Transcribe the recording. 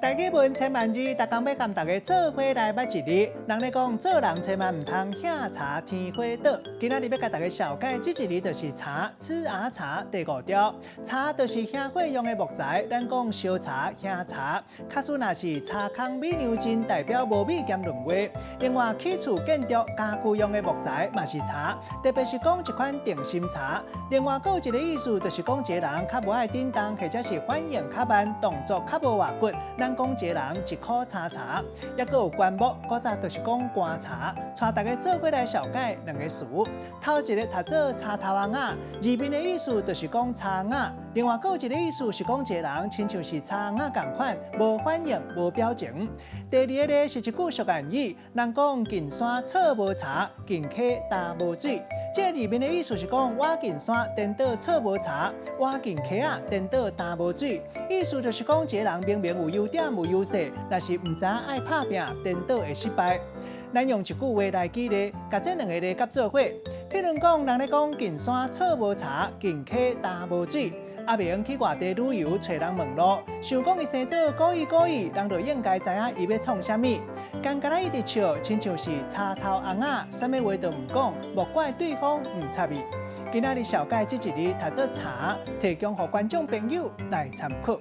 台語文千萬字，逐工欲佮大家做伙來捌一字。人咧講做人千萬毋通遐柴天火倒。今仔日欲共大家紹介這一字就是柴，此仔柴第五條。柴就是燃火用的木材，咱講燒柴、燃柴。假使若是柴空米娘真，代表無米兼論話。另外，起厝建築家具用的木材嘛是柴，特別是講一款定心柴。另外，閣有一个意思，就是講一个人較無愛振動，或者是反應較慢，動作較無活骨。咱講一個人一箍柴柴，抑閣有棺木，古早就是講棺柴。帶大家做伙來紹介兩个詞。頭一个讀做柴頭翁仔，字面的意思就是講柴仔。另外，閣有一个意思是講一個人親像是柴仔仝款，無反應、無表情。第二个咧是一句俗諺語，人講近山草無柴，近溪焦無水。這字面的意思是講倚近山顛倒草無柴，倚近溪仔顛倒焦無水。意思就是講一個人明明有優點有優勢，若是毋知影愛拍拚，顛倒會失敗。咱用一句話來舉例，共這兩个字結做伙。譬如講，人咧講近山草無柴，近溪焦無水。阿明去外地旅遊，揣人問路，想講伊生做古意古意，人就應該知影伊欲創啥物。敢若伊佇笑，親像是柴頭翁仔，啥物話都毋講，莫怪對方毋插伊。今仔日紹介這一字，讀做柴，提供予觀眾朋友來參考。